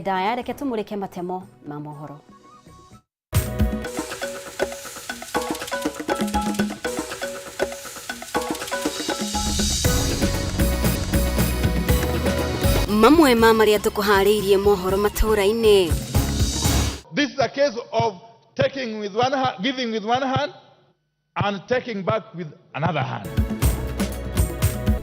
Ndaya reke tumurike matemo ma mohoro. Mamwe ma marĩa tũkũharĩirie mohoro matũũra-inĩ. This is a case of taking with one hand, giving with one hand and taking back with another hand.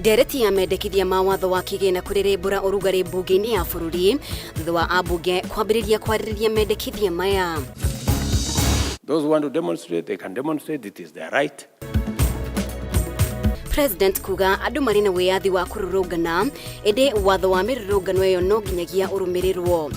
Ndereti ya mendekithia ma watho wa kĩgĩna kũrĩrĩmbũra ũrugarĩ mbunge-inĩ ya bũrũri thutha wa ambunge kwambĩrĩria kwarĩrĩria mendekithia maya. Those who want to demonstrate, they can demonstrate. It is their right. President kuga andũ marĩ na wĩyathi wa kũrũrũngana ĩndĩ watho wa mĩrũrũngano ĩyo no nginyagia ũrũmĩrĩrwo.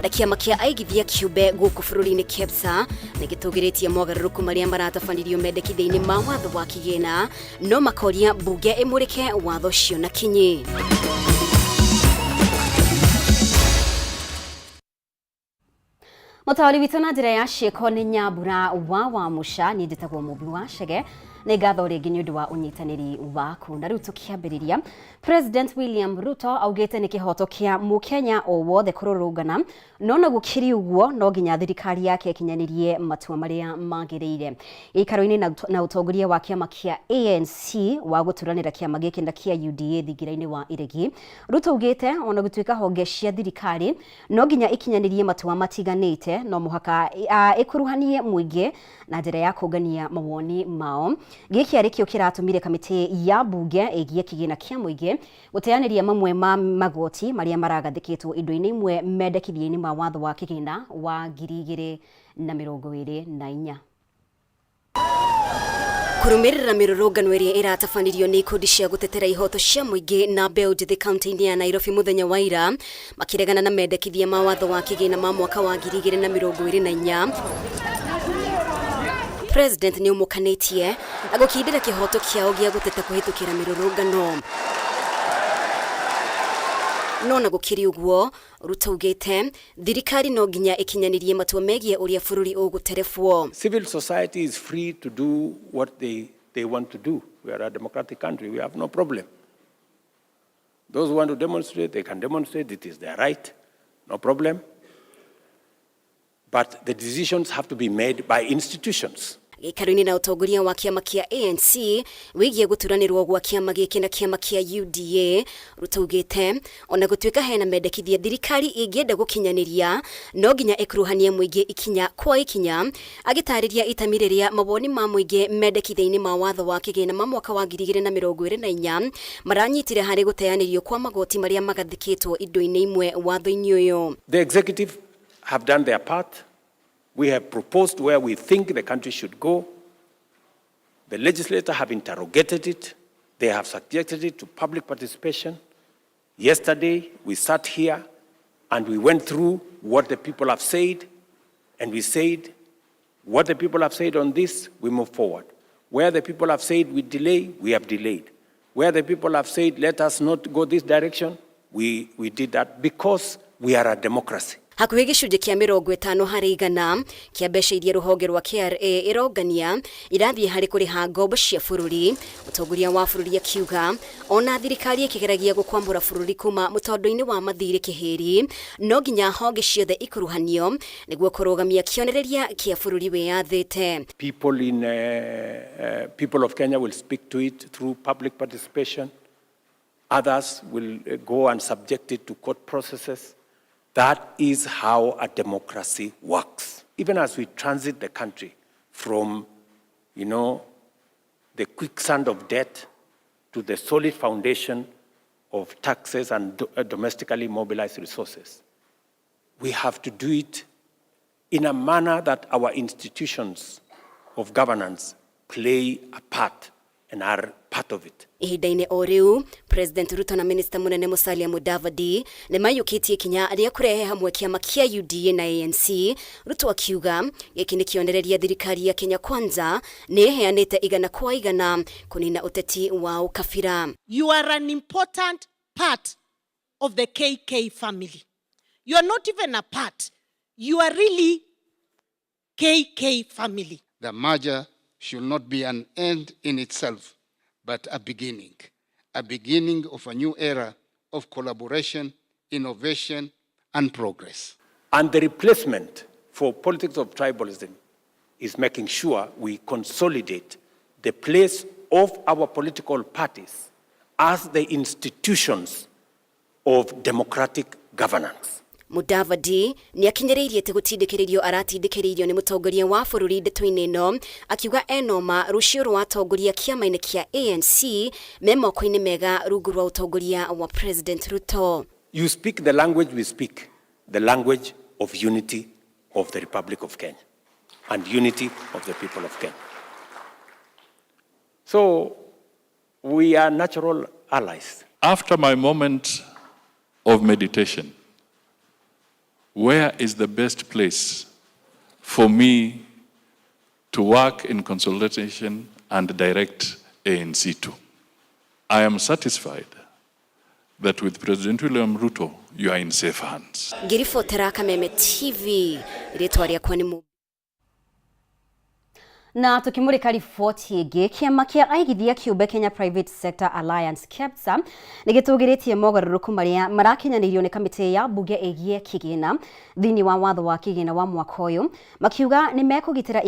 Na kĩama kĩa aigithia kĩũmbe gũkũ bũrũri-inĩ KEPSA nĩ gĩtũgĩrĩtie mogarũrũku marĩa maratabanirio mendekithia-inĩ ma watho wa kĩgĩna no makoria mbunge ĩmũrĩke watho ũcio na kinyi. Mũtaũri witũ na njĩra ya ciĩko nĩ Nyambura wa Wamũca, niĩ njĩtagwo Mũmbi wa Chege. Nĩ ngatho rĩngĩ nĩ ũndũ wa ũnyitanĩri waku. Na rĩu tũkĩambĩrĩria, President William Ruto augĩte nĩ kĩhoto kĩa mũkenya o wothe kũrũrũngana, no na gũkĩrĩ ũguo no nginya thirikari yake ĩkinyanĩrie matua marĩa magĩrĩire. Gĩikaro-inĩ na ũtongoria wa kĩama kĩa ANC wa gũturanĩra kĩama gĩkĩ na kĩa UDA thingira-inĩ wa Iregi, Ruto augĩte ona gũtuĩka honge cia thirikari no nginya ikinyanĩrie matua matiganĩte, no mũhaka ĩkuruhanie mũingĩ na njĩra ya kũngania mawoni mao. Gĩkĩ arĩ kĩo kĩratũmire kamĩtĩ ya mbunge ĩgiĩ kĩgĩna kĩa mũingĩ gũteanĩria mamwe ma magoti marĩa maragathĩkĩtwo indo-inĩ imwe mendekithia-inĩ ma watho wa kĩgĩna wa 2024. Kũrũmĩrĩra mĩrũrũngano ĩrĩa ĩratabanirio nĩ ikundi cia gũtetera ihoto cia mũingĩ na mbeũ njĩthĩ kaunti-inĩ ya Nairobi mũthenya wa ira makĩregana na mendekithia ma watho wa kĩgĩna ma mwaka wa 2024. President nĩ ũmũkanĩtie na gũkindĩra kĩhoto kĩao gĩa gũteta kũhĩtũkĩra mĩrũrũngano. No na gũkĩrĩ ũguo, Ruto augĩte thirikari no nginya ĩkinyanĩrie matua megiĩ ũrĩa bũrũri ũgũterebwo. Civil society is free to do what they want to do. We are a democratic country. We have no problem. Those who want to demonstrate, they can demonstrate. It is their right. No problem. But the decisions have to be made by institutions. Gĩikaro-inĩ na ũtongoria wa kĩama kĩa ANC wĩgiĩ gũturanĩrwo gwa kĩama gĩkĩ na kĩama kĩa UDA, Ruto augĩte ona gũtuĩka hena mendekithia thirikari ĩngĩenda gũkinyanĩria no nginya ĩkuruhanie mũingĩ ikinya kwa ikinya, agĩtarĩria itemi rĩrĩa mawoni ma mũingĩ mendekithia-inĩ ma watho wa kĩgĩna ma mwaka wa 2024 maranyitire harĩ gũteanĩrio kwa magoti marĩa magathĩkĩtwo indo-inĩ imwe watho-inĩ ũyũ. The executive have done their part. We have proposed where we think the country should go. The legislature have interrogated it. They have subjected it to public participation. Yesterday, we sat here and we went through what the people have said, and we said, what the people have said on this, we move forward. Where the people have said we delay, we have delayed. Where the people have said, let us not go this direction, we did that because we are a democracy. Hakuhĩ gĩcunjĩ kĩa 50% kĩa mbeca iria rũhonge rwa KRA ĩrongania irathiĩ harĩ kũrĩha ngombo cia bũrũri. Mũtongoria wa bũrũri akiuga ona thirikari ĩkĩgeragia gũkwamũra bũrũri kuma mũtondo-inĩ wa mathirĩ kĩhĩri, no nginya honge ciothe ikuruhanio nĩguo kũrũgamia kĩonereria kĩa bũrũri wĩyathĩte. People of Kenya will speak to it through public participation. Others will go and subject it to court processes. That is how a democracy works. Even as we transit the country from the quicksand of debt to the solid foundation of taxes and domestically mobilized resources, we have to do it in a manner that our institutions of governance play a part and are part of it. Ihinda-inĩ o rĩu, President Ruto na Minister Munene Musalia Mudavadi nĩ maiyũkĩtie ikinya rĩa kũrehe hamwe kĩama kĩa UDA na ANC. Ruto akiuga gĩkĩ nĩ kĩonereria thirikari ya Kenya Kwanza nĩ ĩheanĩte igana kwa igana kũnina ũteti wa ũkabira. You are an important part of the KK family. You are not even a part. You are really KK family. The merger should not be an end in itself, but a beginning of a new era of collaboration, innovation, and progress. And the replacement for politics of tribalism is making sure we consolidate the place of our political parties as the institutions of democratic governance. Mudavadi nĩ akinyĩrĩirie atĩ gũtindĩkĩrĩrio aratindĩkĩrĩirio nĩ mũtongoria wa bũrũri ndeto-inĩ ĩno, akiuga enoma rũciũ rwa atongoria kĩama-inĩ kĩa ANC me moko-inĩ mega rungu rwa ũtongoria wa President Ruto. You speak the language we speak, the language of unity of the Republic of Kenya and unity of the people of Kenya. So we are natural allies. After my moment of meditation, where is the best place for me to work in consultation and direct ANC to? I am satisfied that with President William Ruto, you are in safe hands. Ngĩribotera Kameme TV, rĩtwa rĩakwa nĩ Mu na tukimurika riboti ĩngĩ, kĩama kĩa aigithia kĩũmbe Kenya Private Sector Alliance KEPSA nĩ gĩtũgĩrĩtie mogarũrũku marĩa marakinyanĩirio nĩ kamĩtĩ ya mbunge ĩgiĩ kĩgĩna thĩinĩ wa watho wa kĩgĩna wa mwaka ũyũ, makiuga nĩ mekũgitĩra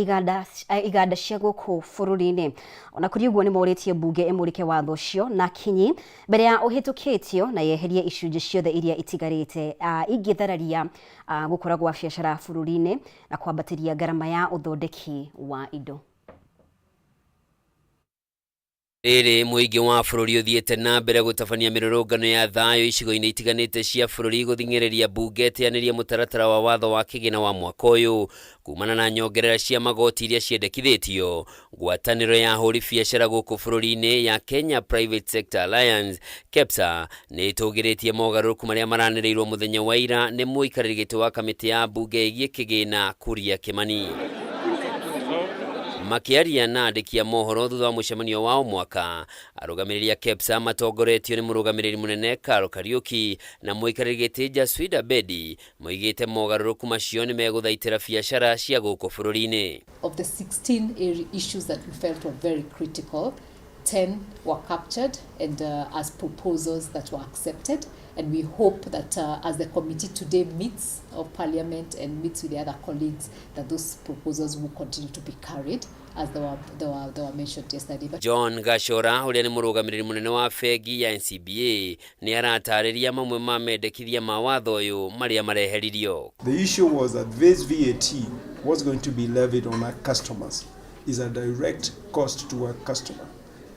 iganda cia gũkũ bũrũri-inĩ. Ona kũrĩ ũguo, nĩ morĩtie mbunge ĩmũrĩke watho ũcio na kinyi mbere ya ũhĩtũkĩtio na yeherie icunjĩ ciothe iria itigarĩte ingĩthararia gũkũra gwa biacara bũrũri-inĩ na kwambatĩria ngarama ya ũthondeki wa indo. Rĩrĩ mũingĩ wa bũrũri ũthiĩte na mbere gũtabania mĩrũrũngano ya thayũ icigo-inĩ itiganĩte cia bũrũri gũthing'ĩrĩria mbunge ĩteanĩrie mũtaratara wa watho wa kĩgĩna wa mwaka ũyũ kumana na nyongerera cia magoti iria ciendekithĩtio. Ngwatanĩro ya ahũri biacara gũkũ bũrũri-inĩ ya Kenya Private Sector Alliance KEPSA nĩ ĩtũgĩrĩtie mogarũrũku marĩa maranĩrĩirwo mũthenya wa ira nĩ mũikarĩri gĩtĩ wa kamĩtĩ ya mbunge ĩgiĩ kĩgĩna Kuria Kimani. Makĩaria na andĩki a mohoro thutha wa mũcemanio wa o mwaka, arũgamĩrĩri a KEPSA matongoretio nĩ mũrũgamĩrĩri mũnene Carol Kariuki na mũikarĩri gĩtĩ Jaswida Bedi moigĩte mogarũrũku macio nĩ megũthaitĩra biacara cia gũkũ bũrũri-inĩ. Of the 16 issues that we felt were very critical, 10 were captured and as proposals that were accepted. And we hope that as the committee today meets of Parliament and meets with the other colleagues, that those proposals will continue to be carried as they were mentioned yesterday. But John Gachora ũrĩa nĩ mũrũgamĩrĩri mũnene wa bengi ya NCBA nĩ aratarĩria mamwe ma mendekithia ma watho ũyũ marĩa mareheririo. The issue was that this VAT was going to be levied on our customers is a direct cost to our customer.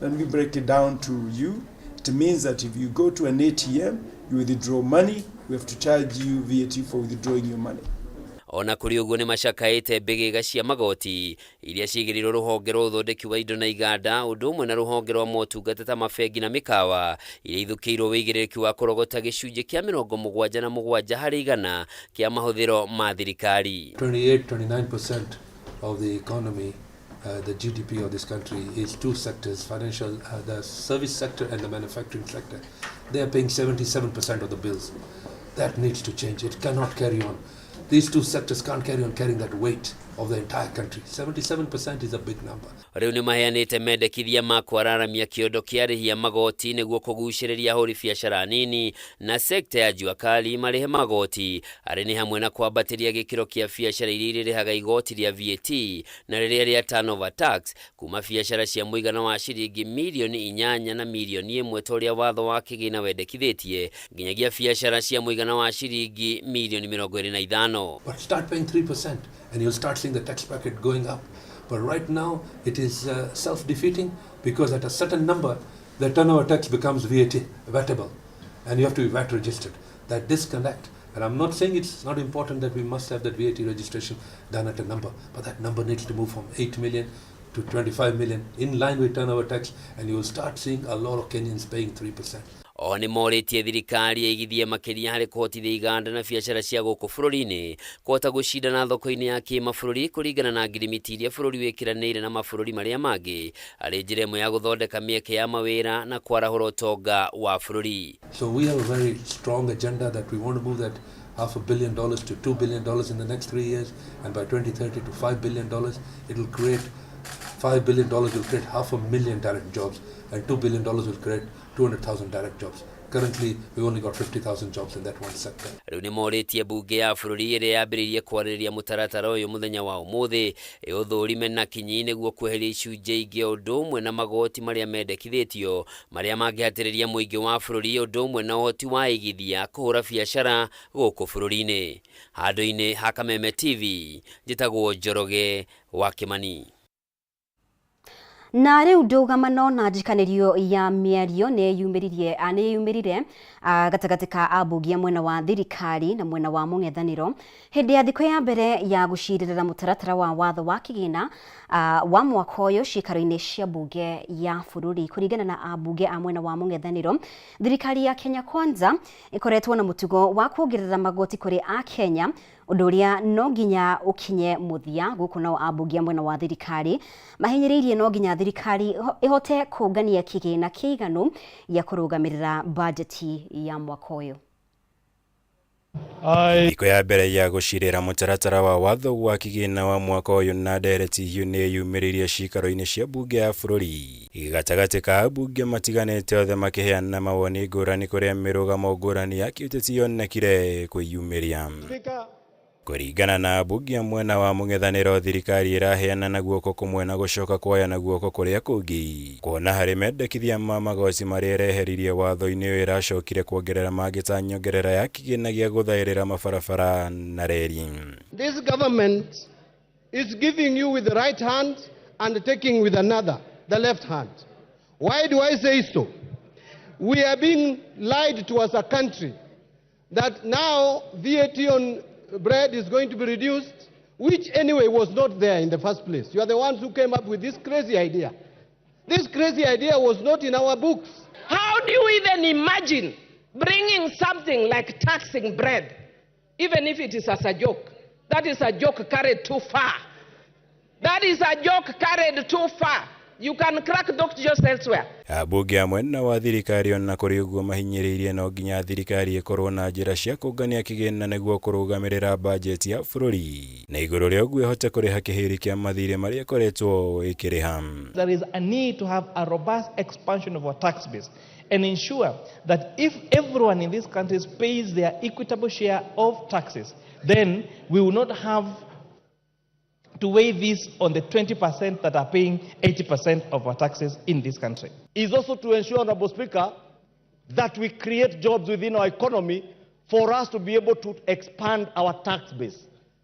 Let me break it down to you. It means that if you go to an ATM, you withdraw money, we have to charge you VAT for withdrawing your money. Ona kũrĩ ũguo, nĩ macakaĩte mbĩgĩga cia magoti iria cigĩrĩirwo rũhonge rwa ũthondeki wa indo na iganda, ũndũ ũmwe na rũhonge rwa motungata ta mabengi na mĩkawa, iria ithũkĩirwo wĩigĩrĩrĩki wa kũrogota gĩcunjĩ kĩa 77% kĩa mahũthĩro ma thirikari. 28, 29% of the economy, the GDP of this country is two sectors, financial, the service sector and the manufacturing sector. They are paying 77% of the bills. That needs to change. It cannot carry on. These two sectors can't carry on carrying that weight of the entire country. 77% is a big number. Rĩu nĩ maheanĩte mendekithia ma kwararamia kĩondo kĩa arĩhi a magoti nĩguo kũgucĩrĩria ahũri biacara nini na sekta ya jua kali marĩhe magoti, arĩ nĩ hamwe na kwambatĩria gĩkĩro kĩa biacara iria irĩrĩhaga igoti rĩa VAT na rĩrĩa rĩa turnover tax kuma biacara cia mũigana wa ciringi mirioni 8 na mirioni 1 ta ũrĩa watho wa kĩgĩna wendekithĩtie nginyagia biacara cia mũigana wa ciringi mirioni 25. But start paying 3% and you'll start seeing the tax bracket going up. But right now it is self-defeating because at a certain number, the turnover tax becomes VAT, VATable, and you have to be VAT registered. That disconnect, and I'm not saying it's not important that we must have that VAT registration done at a number, but that number needs to move from 8 million to 25 million in line with turnover tax, and you will start seeing a lot of Kenyans paying 3%. Oho nĩ morĩtie thirikari ĩigithie makĩria harĩ kũhotithia iganda na biacara cia gũkũ bũrũri-inĩ kũhota gũcindana thoko-inĩ ya kĩmabũrũri kũringana na ngirimiti iria bũrũri wĩkĩranĩire na mabũrũri marĩa mangĩ, arĩ njĩra ĩmwe ya gũthondeka mĩeke ya mawĩra na kwarahũra ũtonga wa bũrũri. So we have a very strong agenda that we want to move that $500 million to $2 billion in the next 3 years, and by 2030 to $5 billion. It will create $5 billion will create half a million direct jobs, and $2 billion will create 200,000 direct jobs. Currently, we've only got 50,000 jobs in that one sector. Rĩu nĩ morĩtie mbunge ya bũrũri ĩrĩa yambĩrĩirie kwarĩrĩria mũtaratara ũyũ mũthenya wa ũmũthĩ ĩũthũrime na kinyi nĩguo kweheria icunjĩ ingĩ o ũndũ ũmwe na magoti marĩa mendekithĩtio marĩa mangĩhatĩrĩria mũingĩ wa bũrũri ũndũ ũmwe na ũhoti wa igithia kũhũra biacara gũkũ bũrũri-inĩ. Handũ-inĩ ha Kameme TV, njĩtagwo Njoroge wa Kĩmani. Na rĩu ndũgamano na njikanĩrio ya mĩario nĩ yumĩrire gatagatĩ ka ambunge mwena wa thirikari na mwena wa mũng'ethanĩro hĩndĩ ya thikũ ya mbere ya gũcirĩrĩra mũtaratara wa watho wa kĩgĩna wa mwaka ũyũ ciikaro-inĩ cia mbunge ya bũrũri. Kũringana na ambunge a mwena wa mũng'ethanĩro, thirikari ya Kenya Kwanza ĩkoretwo na mũtugo wa kuongerera magoti kũrĩ akenya, ũndũ ũrĩa no nginya ũkinye mũthia. Gũkũ nao ambunge a mwena wa thirikari mahinyĩrĩirie no nginya thirikari ĩhote kũngania kĩgĩna kĩiganu gĩa kũrũgamĩrĩra bajeti ya mwaka ũyũ. Thikũ ya mbere ya gũcirĩra mũtaratara wa watho wa kĩgĩna wa mwaka ũyũ na ndereti hiũ nĩ yumĩrĩirie ciikaro-inĩ cia mbunge ya bũrũri gatagatĩ ka ambunge matiganĩte othe makĩheana mawoni ngũrani kũrĩa mĩrũgamo ngũrani ya kĩũteti yonekire kwĩyumĩria. Kũringana na ambunge a mwena wa mũng'ethanĩro, thirikari ĩraheana na guoko kũmwe na gũcoka kuoya na guoko kũrĩa kũngĩ, kuona harĩ mendekithia ma magoti marĩa ĩreheririe watho-inĩ ũyũ ĩracokire kuongerera mangĩ ta nyongerera ya kĩgĩna gĩa gũthaĩrĩra mabarabara na reri. This government is giving you with the right hand and taking with another, the left hand. Why do I say so? We are being lied to as a country that now VAT on bread is going to be reduced, which anyway was not there in the first place. You are the ones who came up with this crazy idea. This crazy idea was not in our books. How do you even imagine bringing something like taxing bread, even if it is as a joke? That is a joke carried too far. That is a joke carried too far. You can crack those elsewhere. Ambunge a mwena wa thirikari ona kũrĩ ũguo mahinyĩrĩirie no nginya thirikari ĩkorwo na njĩra cia kũngania kĩgĩna nĩguo kũrũgamĩrĩra bajeti ya bũrũri na igũrũ rĩa ũguo ĩhote kũrĩha kĩhĩri kĩa mathirĩ marĩa ĩkoretwo ĩkĩrĩha. There is a need to have a robust expansion of our tax base and ensure that if everyone in this country pays their equitable share of taxes, then we will not have to weigh this on the 20% that are paying 80% of our taxes in this country. Is also to ensure, Honorable Speaker, that we create jobs within our economy for us to be able to expand our tax base.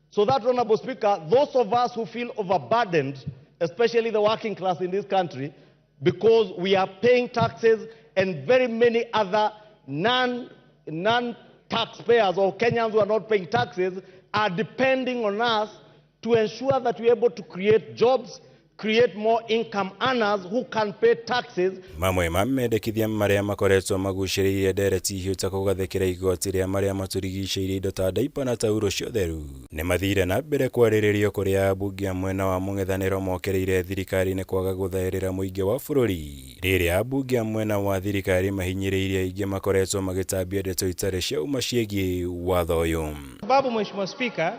So that, Honorable Speaker, those of us who feel overburdened, especially the working class in this country, because we are paying taxes and very many other non-taxpayers or Kenyans who are not paying taxes are depending on us to ensure that we are able to create jobs, create more income earners who can pay taxes. Mamwe ma mendekithia marĩa makoretwo magucĩrĩirie ndereti hiũ ta kũgathĩkĩra igoti rĩa marĩa matũrigicĩirie indo ta daipa na tauro cia ũtheru nĩ mathire na mbere kwarĩrĩrio kũrĩa ambunge a mwena wa mũng'ethanĩro mokereire thirikari nĩ kwaga gũthaĩrĩra mũingĩ wa bũrũri, rĩrĩa ambunge a mwena wa thirikari mahinyĩrĩirie aingĩ makoretwo magĩtambia ndeto itarĩ cia ũma ciĩgiĩ watho ũyũ. Sababu Mheshimiwa Spika,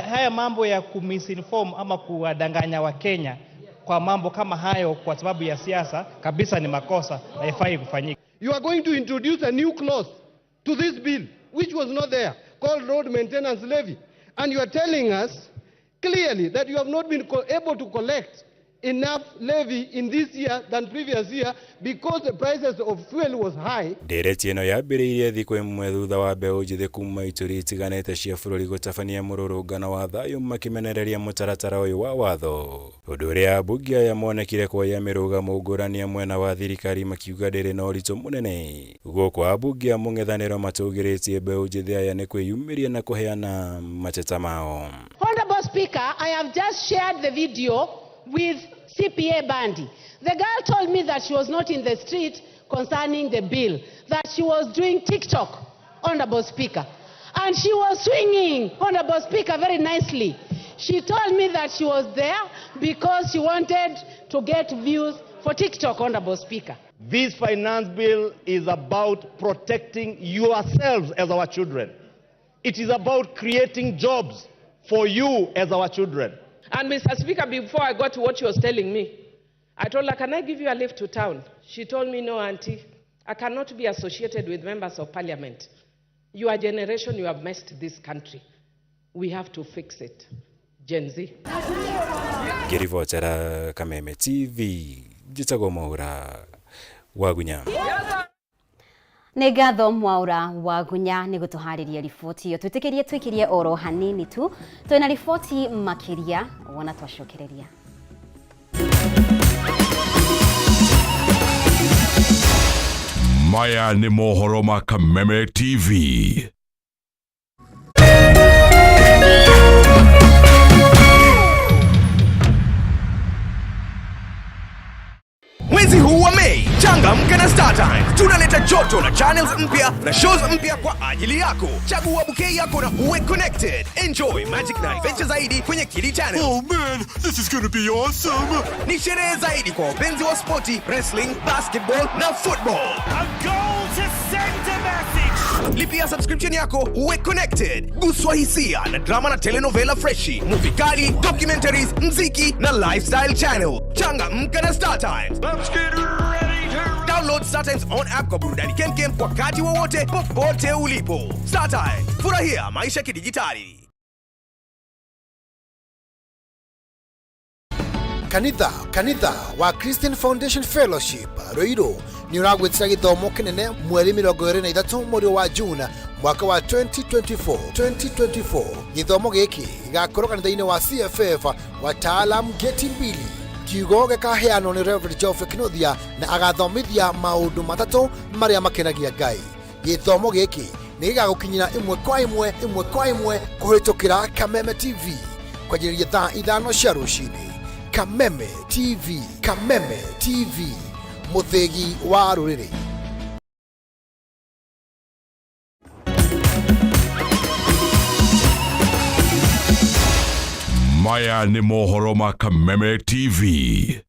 haya mambo ya kumisinform ama kuwadanganya Wakenya kwa mambo kama hayo kwa sababu ya siasa kabisa ni makosa na haifai kufanyika. You are going to introduce a new clause to this bill which was not there, called road maintenance levy, and you are telling us clearly that you have not been able to collect enough levy in this year than previous year because the prices of fuel was high. Ndereti ĩno yambĩrĩirie thikũ ĩmwe thutha wa mbeũ njĩthĩ kuma ituri itiganĩte cia bũrũri gũtabania mũrũrũngano wa thayũ makĩmenereria mũtaratara ũyũ wa watho, ũndũ ũrĩa ambunge aya monekire kuoya mĩrũgamo ngũrani ya mwena wa thirikari makiuga ndĩrĩ na ũritũ mũnene. Gũkũ ambunge a mũng'ethanĩro matũgĩrĩtie mbeũ njĩthĩ aya nĩ kwĩyumĩria na kũheana mateta mao. Honorable Speaker, I have just shared the video with CPA Bandi. The girl told me that she was not in the street concerning the bill, that she was doing TikTok, Honorable Speaker. And she was swinging, Honorable Speaker, very nicely. She told me that she was there because she wanted to get views for TikTok, Honorable Speaker. This finance bill is about protecting yourselves as our children. It is about creating jobs for you as our children. And Mr. Speaker, before I got to what she was telling me, I told her, can I give you a lift to town? She told me, no, auntie, I cannot be associated with members of parliament. Your generation, you have messed this country. We have to fix it. Gen Z. Ngĩribotera Kameme TV njĩtagwo Mwaura Wagunya. Nĩ ngatho Mwaura Wagunya nĩ gũtũharĩria riboti ĩyo. Twĩtĩkĩrie twĩkĩrie oro hanini tu, twĩna riboti makĩria wona twacokereria. Maya nĩ mohoro ma Kameme TV. Mwezi huu wa Mei, changamka na Star Times. Tunaleta joto na channels mpya na shows mpya kwa ajili yako. Chagua bouquet yako na uwe connected. Enjoy magic na adventure zaidi kwenye Kidi Channel. Oh man, this is gonna be awesome. Ni sherehe zaidi kwa wapenzi wa spoti, wrestling, basketball na football. A goal to send a message. Lipia subscription yako uwe connected. Guswa hisia na drama na telenovela freshi, movie kali, documentaries, mziki na lifestyle channel. Changamka na Star Times. Let's get ready to Download Star Times on app kwa burudani kemkem wakati wowote popote ulipo. Star Times, furahia maisha kidijitali. Kanitha kanitha wa Christian Foundation Fellowship Ruiru nĩ ũragwĩtĩra gĩthomo kĩnene mweri 23 mweri wa June mwaka wa 2024 2024. Gĩthomo gĩkĩ gĩgakorwo kanitha-inĩ wa CFF wataalam geti mbili. Kiugo gĩkaheanwo nĩ Reverend Geoffrey Kinuthia na agathomithia maũndũ matatũ marĩa makenagia Ngai. Gĩthomo gĩkĩ nĩ gĩgagũkinyĩra ĩmwe kwa ĩmwe ĩmwe kwa ĩmwe kũhĩtũkĩra Kameme TV kwanjĩrĩria thaa 5 cia rũcinĩ. Kameme TV, Kameme TV, mũthĩgi wa rũrĩrĩ. Maya nĩ mohoro ma Kameme TV.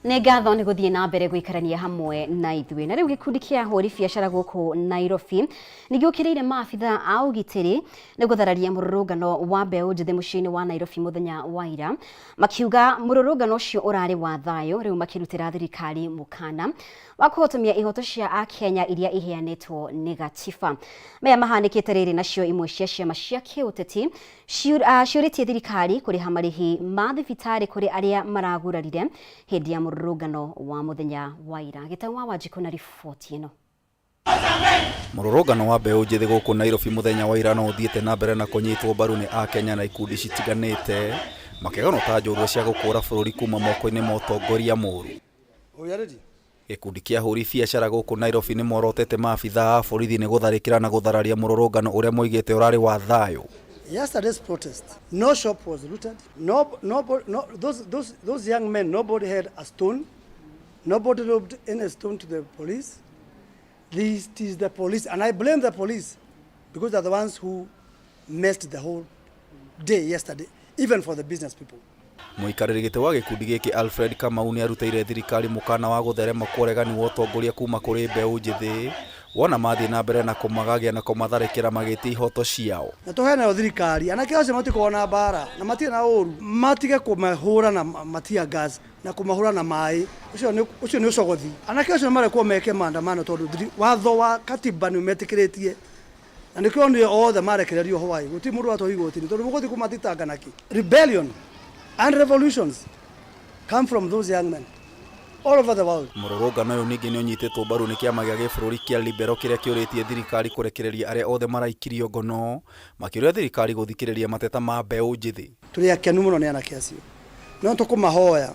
Nĩ ngatho nĩ gũthiĩ na mbere gũikarania hamwe na ithuĩ. Na rĩu gĩkundi kĩa ahũri biacara gũkũ Nairobi nĩ gĩũkĩrĩire maabitha a ũgitĩri nĩ gũthararia mũrũrũngano wa mbeũ njĩthĩ mũciĩ-inĩ wa Nairobi mũthenya wa ira, makiuga mũrũrũngano ũcio ũrarĩ wa thayũ. Rĩu makĩrutĩra thirikari mũkana wa kũhotomia ihoto cia akenya iria iheanĩtwo nĩ gatiba. Maya mahanĩkĩte rĩrĩ nacio imwe cia ciama cia kĩũteti ciũrĩtie thirikari kũrĩha marĩhi ma thibitarĩ kũrĩ arĩa maragurarire hĩndĩ ya mũrũrũngano wa mũthenya wa ira. Gĩtau wa Wanjikũ na riboti ĩno. Mũrũrũngano wa mbeũ njĩthĩ gũkũ Nairobi mũthenya wa ira no ũthiĩte na mbere na kũnyitwo mbaru nĩ akenya na ikundi citiganĩte makĩganwo ta njorua cia gũkũra bũrũri kuma moko-inĩ ma ũtongoria mũru. Gĩkundi kĩa ahũri biacara gũkũ Nairobi nĩ morotete maabitha a borithi nĩ gũtharĩkĩra na gũthararia mũrũrũngano ũrĩa moigĩte ũrarĩ wa thayũ. Yesterday's protest, no shop was looted. No, no, no, those young men, nobody had a stone. Nobody robbed any stone to the police. This is the police, and I blame the police because they're the ones who messed the whole day yesterday, even for the business people. Mũikarĩri gĩtĩ wa gĩkundi gĩkĩ Alfred Kamau nĩ arutĩire thirikari mũkana wa gũtherema kwa ũregani wa ũtongoria kuma kũrĩ mbeũ njĩthĩ wona mathiĩ na mbere na kũmagagia na kũmatharĩkĩra magĩtia ihoto ciao. Na tũhe nayo thirikari anake acio matikoragwo na mbara na matirĩ na ũru, matige kũmahũra na matia gas na kũmahũra na maĩ. Ũcio nĩ ũcogothi. Anake acio marekwo meke maandamano tondũ watho wa katiba nĩ ũmetĩkĩrĩtie, na nĩkĩo nĩ othe marekererio hwaĩ, gũtirĩ mũndũ watwarwo igoti-inĩ tondũ mũgũthiĩ kũmathitanga nakĩ. Rebellion and revolutions come from those young men all over the world. Mũrũrũngano ũyũ ningĩ nĩ ũnyitĩtwo mbaru nĩ kĩama gĩa gĩbũrũri kĩa Liberal kĩrĩa kĩũrĩtie thirikari kũrekereria arĩa othe maraikirio ngono, makĩũria thirikari gũthikĩrĩria mateta ma mbeũ njĩthĩ. Tũrĩ akenu mũno nĩ anake acio, no tũkũmahoya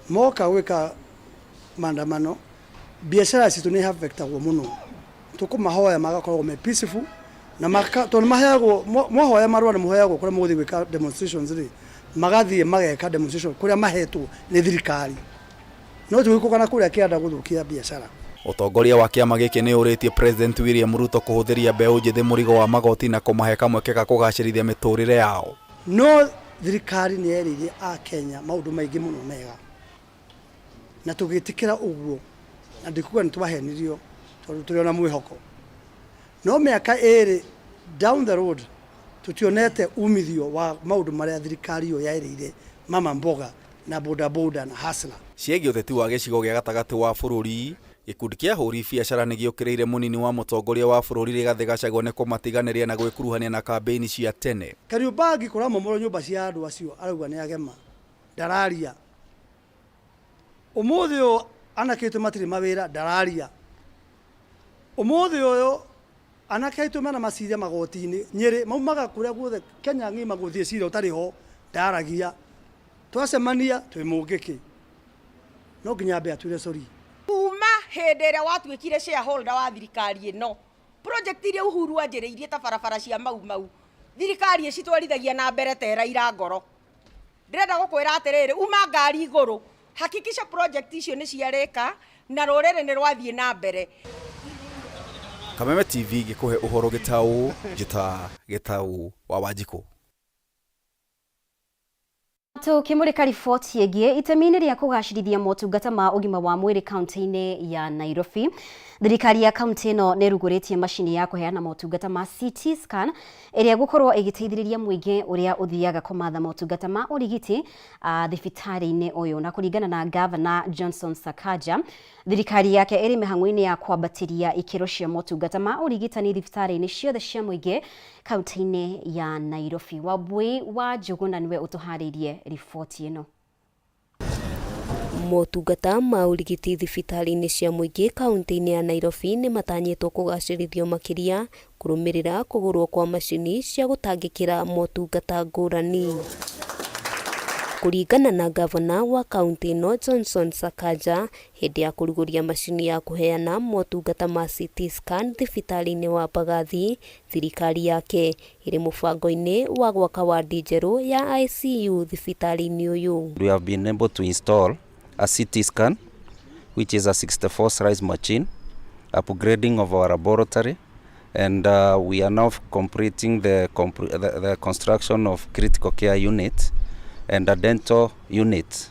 moka gwĩka maandamano, biacara citũ nĩ affectagwo mũno. Tũkũmahoya magakoragwo me peaceful na tondũ maheagwo mwahoya marũa nĩ mũheagwo kũrĩa mũgũthiĩ gwĩka demonstrations rĩ, magathiĩ mageka demonstration kũrĩa mahetwo nĩ thirikari, no tũgĩkũgana kũrĩa kĩanda gũthũkia biacara. Ũtongoria wa kĩama gĩkĩ nĩ ũrĩtie President William Ruto kũhũthĩria mbeũ njĩthĩ mũrigo wa magoti na kũmahe kamweke ga kũgacĩrithia mĩtũrĩre yao. No thirikari nĩ yerĩire a Kenya maũndũ maingĩ mũno mega na tũgĩtĩkĩra ũguo, na ndikuga nĩ twahenirio tondũ tũrĩ ona mwĩhoko. No mĩaka 2 down the road tutionete umithio wa maũndũ marĩa thirikari ĩyo yerĩire mama mboga na boda boda na hustler. Ciĩgiĩ ũteti wa gĩcigo gĩa gatagatĩ wa bũrũri, Gĩkundi kĩa ahũri biacara nĩ gĩũkĩrĩire mũnini wa mũtongoria wa bũrũri Rigathĩ Gachagua nĩ kũmatiganĩria na gwĩkuruhania na kambĩini cia tene. Kariobangi kũramomorwo nyũmba cia andũ acio arauga nĩ agema ndararia. Ũmũthĩ ũyũ anake aitũ matirĩ mawĩra ndararia. Ũmũthĩ ũyũ anake aitũ mena macira magoti-inĩ Nyĩrĩ maumaga kũrĩa guothe Kenya ng'ima gũthiĩ cira ũtarĩ ho ndaragia. Twacemania twĩ mũngĩkĩ no nginya ambe atwĩre sorry. Kuma hĩndĩ ĩrĩa watuĩkire shareholder wa thirikari ĩno, project iria Uhuru anjĩrĩirie ta barabara cia Mau Mau, thirikari ĩcitwarithagia na mbere ta ĩraira ngoro. Ndĩrenda gũkwĩra atĩrĩrĩ, uma ngari igũrũ, hakikisha project icio nĩ ciarĩka na rũrĩrĩ nĩ rwathiĩ na mbere. Kameme TV gĩkũhe ũhoro gĩtaũ, njĩta Gĩtaũ wa Wanjikũ. Tukimurika riboti ĩngĩ itemi-inĩ rĩa kũgacĩrithia motungata ma ũgima wa mwĩrĩ kaunti-inĩ ya Nairobi, thirikari ya kaunti ĩno nĩ ĩrugũrĩtie macini ya kũheana motungata ma CT scan ĩrĩa ĩgũkorwo ĩgĩteithĩrĩria mũingĩ ũrĩa ũthiaga kũmatha motungata ma ũrigiti thibitarĩ-inĩ ũyũ. Na kũringana na Gavana Johnson Sakaja, thirikari yake ĩrĩ mĩhang'o-inĩ ya kwambatĩria ikĩro cia motungata ma ũrigitani thibitarĩ-inĩ ciothe cia mũingĩ kaunti-inĩ ya Nairobi. Wambui wa Njũgũna nĩwe ũtũharĩirie riboti ĩno. Motungata ma ũrigiti thibitarĩ-inĩ cia mũingĩ kaunti-inĩ ya Nairobi nĩ matanyĩtwo kũgacĩrithio makĩria kũrũmĩrĩra kũgũrwo kwa macini cia gũtangĩkĩra motungata ngũrani. Kũringana na gavana wa kaunti ĩno Johnson Sakaja, hĩndĩ ya kũrugũria macini ya kũheana motungata ma CT scan thibitarĩ-inĩ wa Mbagathi, thirikari yake ĩrĩ mũbango-inĩ wa gwaka wadi njerũ ya ICU thibitarĩ-inĩ ũyũ. We have been able to install a CT scan, which is a 64 slice machine, upgrading of our laboratory, and we are now completing the construction of critical care unit and a dental unit.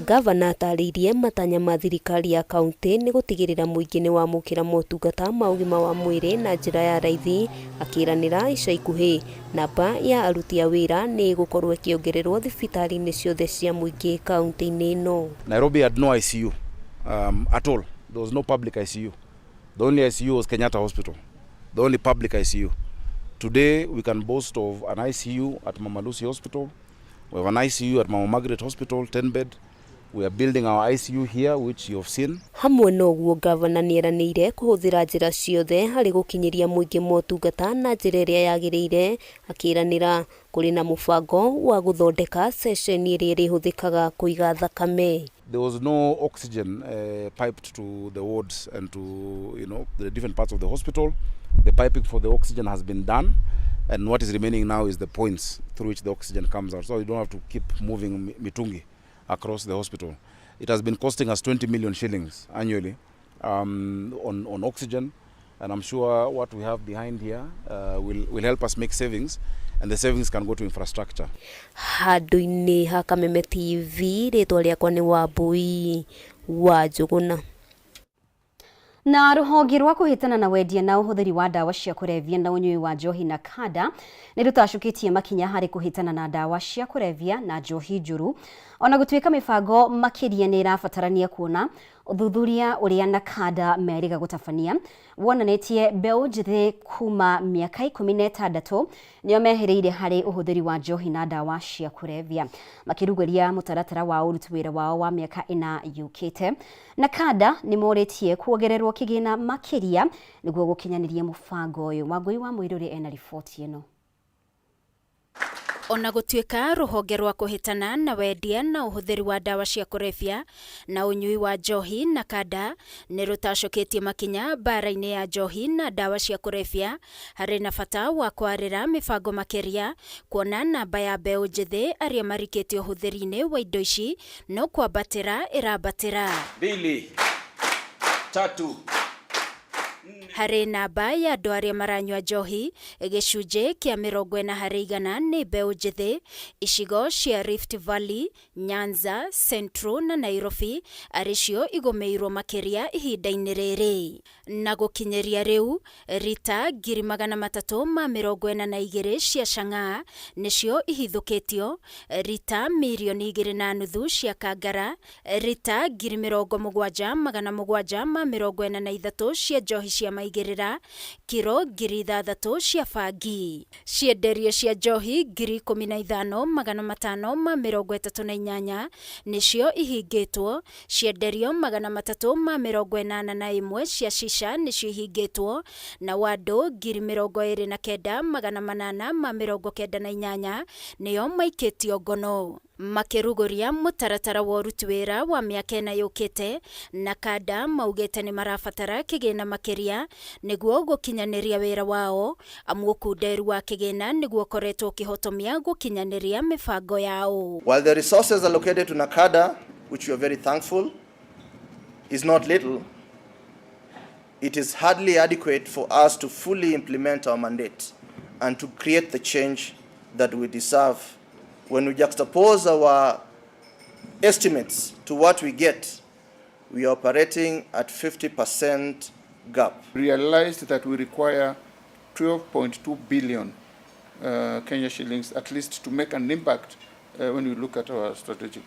Gavana atarĩirie matanya ma thirikari ya kaunti nĩ gũtigĩrĩra mũingĩ nĩ wamũkĩra motungata ma ũgima wa mwĩrĩ na njĩra ya raithi, akĩranĩra ica ikuhĩ namba ya aruti a wĩra nĩ ĩgũkorwo ĩkĩongererwo thibitarĩ-inĩ ciothe cia mũingĩ kaunti-inĩ ĩno. Nairobi had no ICU at all. There was no public ICU. The only ICU was Kenyatta Hospital, the only public ICU. Today we can boast of an ICU at Mama Lucy Hospital. We have an ICU at Mama Margaret Hospital, 10 bed. We are building our ICU here, which you have seen. Hamwe na ũguo, gavana nĩeranĩire kũhũthĩra njĩra ciothe harĩ gũkinyĩria mũingĩ motungata na njĩra ĩrĩa yagĩrĩire, akĩranĩra kũrĩ na mũbango wa gũthondeka ceceni ĩrĩa ĩrĩhũthĩkaga kũiga thakame. There was no oxygen piped to the wards and to the different parts of the hospital. The piping for the oxygen has been done, and what is remaining now is the points through which the oxygen comes out. So you don't have to keep moving mitungi across the hospital. It has been costing us 20 million shillings annually on oxygen, and I'm sure what we have behind here will help us make savings, and the savings can go to infrastructure. Handũ-inĩ ha Kameme TV, rĩtwa rĩakwa nĩ Wambui wa Njũgũna. Na rũhonge rwa kũhĩtana na wendia na ũhũthĩri wa ndawa cia kũrebia na ũnyui wa njohi na kanda nĩ rũtacũkĩtie makinya harĩ kũhĩtana na ndawa cia kũrebia na njohi njũru, ona gũtuĩka mĩbango makĩria nĩ ĩrabatarania kuona ũthuthuria ũrĩa NACADA merĩga gũtabania wonanĩtie mbeũ njĩthĩ kuma mĩaka 16 nĩo mehĩrĩire harĩ ũhũthĩri wa njohi na ndawa cia kũrebia. Makĩrugũria mũtaratara wa ũruti wĩra wao wa mĩaka 4 yũkĩte, NACADA nĩ morĩtie kuongererwo kĩgĩna makĩria nĩguo gũkinyanĩria mũbango ũyũ. Wangũi wa Mũirũrĩ ena riboti ĩno. Ona gũtuĩka rũhonge rwa kũhĩtana na wendia na ũhũthĩri wa ndawa cia kũrebia na ũnyui wa njohi na kanda nĩ rũtacũkĩtie makinya mbara-inĩ ya njohi na ndawa cia kũrebia, harĩ na bata wa kwarĩra mĩbango makĩria kuona namba ya mbeũ njĩthĩ arĩa marikĩtie ũhũthĩri-inĩ wa indo ici no kwambatĩra ĩrambatĩra. 2, 3, Harĩ namba ya andũ arĩa maranyua njohi, gĩcunjĩ kĩa 40% nĩ mbeũ njĩthĩ. Icigo cia Rift Valley, Nyanza, Central na Nairobi arĩ cio igũmĩirwo makĩria ihinda-inĩ rĩrĩ. Na gũkinyĩria rĩu, rita 342,000 cia chang'aa nĩcio ihithũkĩtio, rita 2.5 mirioni cia kangara, rita 77,743 cia njohi cia maigĩrĩra, kiro 6,000 cia bangi. Cienderio cia njohi 15,538 nĩcio ihingĩtwo, cienderio 381 cia shisha nĩcio ihingĩtwo, na andũ 29,898 nĩo maikĩtio ngono. Makĩrugũria mũtaratara wa ũruti wĩra wa mĩaka 4 yũkĩte, NACADA maugĩte nĩ marabatara kĩgĩna makĩria nĩguo gũkinyanĩria wĩra wao, amu ũkunderu wa kĩgĩna nĩguo ũkoretwo ũkĩhotomia gũkinyanĩria mĩbango yao. While the resources allocated to NACADA, which we are very thankful, is not little, it is hardly adequate for us to fully implement our mandate and to create the change that we deserve. When we juxtapose our estimates to what we get, we are operating at 50% gap. Realized that we require 12.2 billion Kenya shillings at least to make an impact when we look at our strategic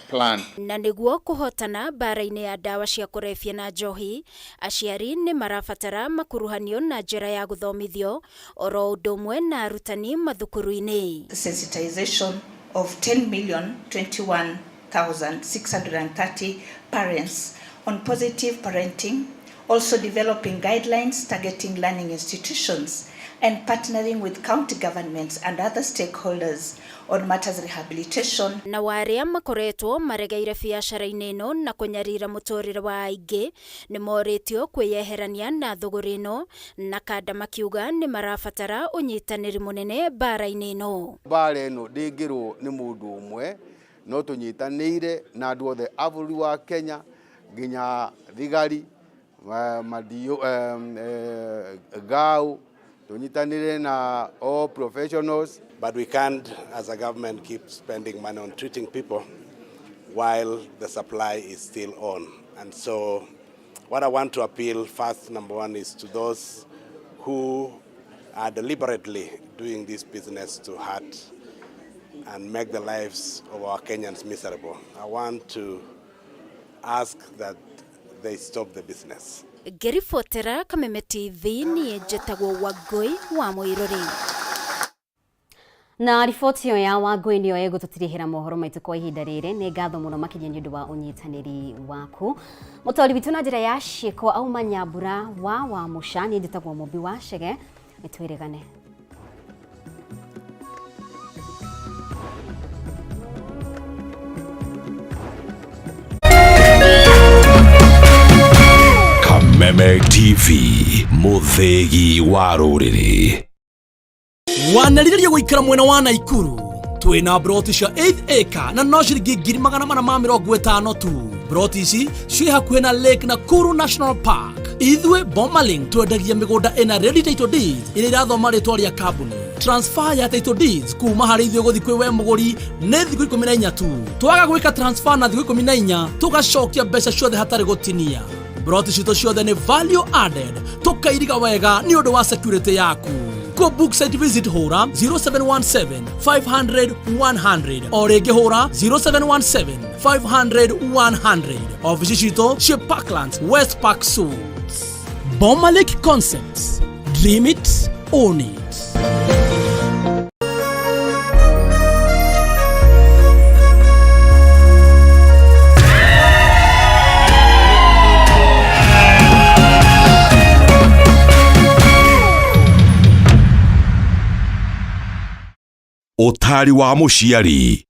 plan. Na nĩguo kũhotana mbara-inĩ ya ndawa cia kũrebia na njohi, aciari nĩ marabatara makuruhanio na njĩra ya gũthomithio oro ũndũ ũmwe na arutani mathukuru-inĩ. Sensitization of 10,021,630 parents on positive parenting, also developing guidelines targeting learning institutions and partnering with county governments and other stakeholders on matters rehabilitation. Na arĩa makoretwo maregeire biacara-inĩ ĩno na kũnyarira mũtũrĩre wa aingĩ nĩ morĩtio kwĩyeherania na thũgũrĩ ĩno, NACADA makiuga nĩ marabatara ũnyitanĩri mũnene mbara-inĩ ĩno. Mbara ĩno ndĩngĩrwo nĩ mũndũ ũmwe, no tũnyitanĩire na andũ othe a bũrũri wa Kenya nginya thigari madio gau tunyitanire na all professionals. But we can't, as a government, keep spending money on treating people while the supply is still on. And so what I want to appeal first, number one, is to those who are deliberately doing this business to hurt and make the lives of our Kenyans miserable. I want to ask that they stop the business. Ngĩribotera Kameme TV niĩ njĩtagwo Wangũi wa Mũirũrĩ. Na riboti ĩyo ya Wangũi nĩyo ĩgũtũtirihĩra mohoro maitũ kwa ihinda rĩrĩ. Nĩ ngatho mũno makĩria nĩ ũndũ wa ũnyitanĩri waku. Mũtaũri witũ na njĩra ya ciĩko auma Nyambura wa Wamũca, niĩ njĩtagwo Mũmbi wa Chege, nĩ twĩrĩgane. Kameme TV, mũthĩgi wa rũrĩrĩ. Wanarĩrĩria gũikara mwena wa Naikuru twĩna broti cia 8 acre na no ciringi 450,000 tu. Broti ici ciĩ hakuhĩ na Lake Nakuru National Park. Ithuĩ Bomalink twendagia mĩgũnda ĩna ready title deeds iria irathoma rĩtwa rĩa kambuni. Transfer ya title deeds kuma harĩ ithuĩ gũthiĩ kwĩ we mũgũri nĩ thikũ 14 tu. Twaga gwĩka transfer na thikũ 14 tũgacokia mbeca ciothe hatarĩ gũtinia. Broti citũ ciothe nĩ value added, tũkairiga wega nĩ ũndũ wa security yaku. Go book site visit hũra 0717 500 100 o rĩngĩ hũra 0717 500 100. Ofici citũ ciĩ Parklands West Park Suites. Bomalink Concepts, dream it, own it. Ũtari wa mũciari.